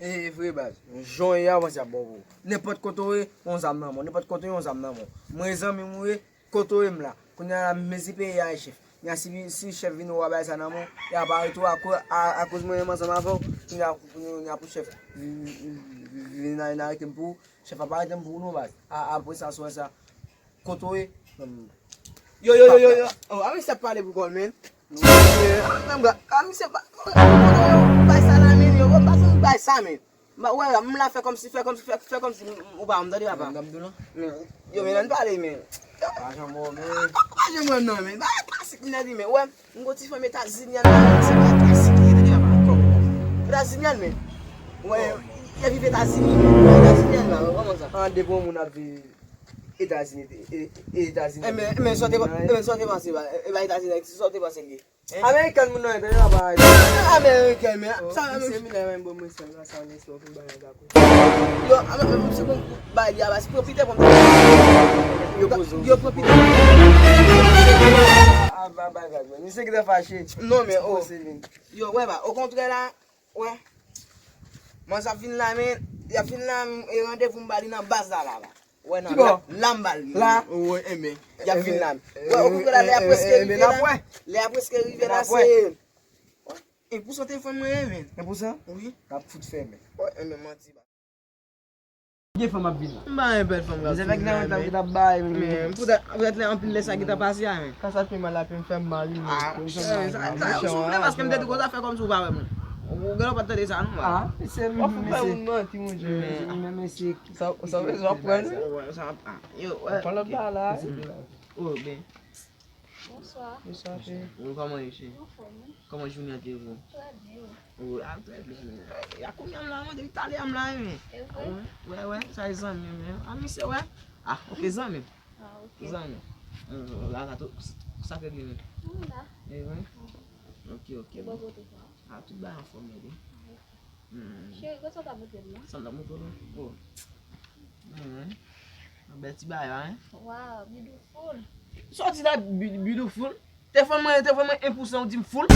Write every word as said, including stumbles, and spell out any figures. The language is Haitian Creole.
E vre baz, jan w ye a, w panse ap bon pou ou. Nenpòt kote w ye, yon zam nan men w. Nenpòt kote w ye, yon zam nan men w. Mwen zanmi m ou ye, kote w ye m la. Kounye a la, m mezi peyi a, chèf. Kounye a, si, si chèf vin wè bagay sa nan men w, y ap arete w akoz, a, akoz mwen menm ansanm avè w. Kounye a, kounye a pou chèf vin, vin, vin, vin arete m pou ou. Chèf ap arete m pou ou non baz. A, apre sa, sou sa, kote w ye? Yo, yo, yo, yo, yo. Oh, a misye ap pale pou kò l, men. A misye pa, bay sa la, men, yo, m pa konn bay sa, men. M pa, wè, m la fè kòmsi, fè kòmsi, fè, fè kòmsi, m, ou pa, m tande papa. Men, yo, men, ann pale, men. Pa janm wè, men. Pa janm wè, non, men. Bagay klasik, m nan di, men, wè, m gon ti fanm Etazini an la, se bagay klasik, li, tande papa. Etazini an, men. Wè, y ap viv Etazini, men. Etazini an la, kòman sa? An de bon moun ap viv Etazini, e, e, Etazini. E men, e men, sa w te pa, e men, sa w te panse, ba, e, e ba Etazini, sa w te panse l ye? Amerikèn moun nan, tande papa. Amerikèn, men, sa, misye vin la, men, bon, mwen sèl la, sa, mwen sèl, fin bagay la, yo, a, men, men, misye konn bay li a, baz, pran pite, bon, yo poze w. Yo pran pite. A, a, bay vag, men. Misye gentan fache. Non, men, oh. Yo, wè, ba, okontrè la, wè. Manzè ap vin la, men, y ap vin la, e randevou m ba li nan baz la, la, la. Wè, nan, la, la m ba l, la. Wè, enben, y ap vin la. Wè, okontrè la, lè a preske rive la. Lè a preske rive la, se. Enpousan telefòn mwen, enben. Enpousan? Wi. N ap fout fèmen. Wè, enben, manti, ba. Gen fanm ap vin la. M pa yon bèl fanm k ap vin la, men. Mizè fèk nan yon tan ki t ap bay, men. Men, poutèt, poutèt lè anpil lè sa ki t ap pase a, men. Sa, sa fè mal la, ap fè m fè mal, wi, men. Ah, sa, sa, ou soufle paske m te di konsa, fè kòmsi ou pa wè mwen. Ou gen lè w pa t tande sa, non, a. Ah, mesye, w ap fè moun manti, monchè. Men, men, mesye, sa, sa, w bezwen aprann, wi. Wè, sa, ah, yo, wè, ok. Oh, ben. Bonswa. Bonswa, cheri. Wi, kòman ye, cheri? Anfòm, wi. Kòman jounen an te ye pou ou? Trè byen, wi. Wi, a, trè byen, men. E, a kounye a m la, mwen, depi talè a m la, wi, men. E vre? Wi, wè, wè, sa e zanmi m, men. A, misye, wè. A, ok. Zanmi. Wi, la, la, tou, sa fè byen, men. Wi, la. E vre? Mhm. Ok, ok. E bò kote sa? A, tout bagay anfòm, men. A, ok. Hmm. Cheri, kòman sa ta pote m nan? Sa m ta pote w nan? Oh. Hmm. Yon bèl ti bagay la, hein? Wow, beautiful. Sa w di la, bi-, beautiful? Telefòn mwen, telefòn mwen en pou san, ou di m full?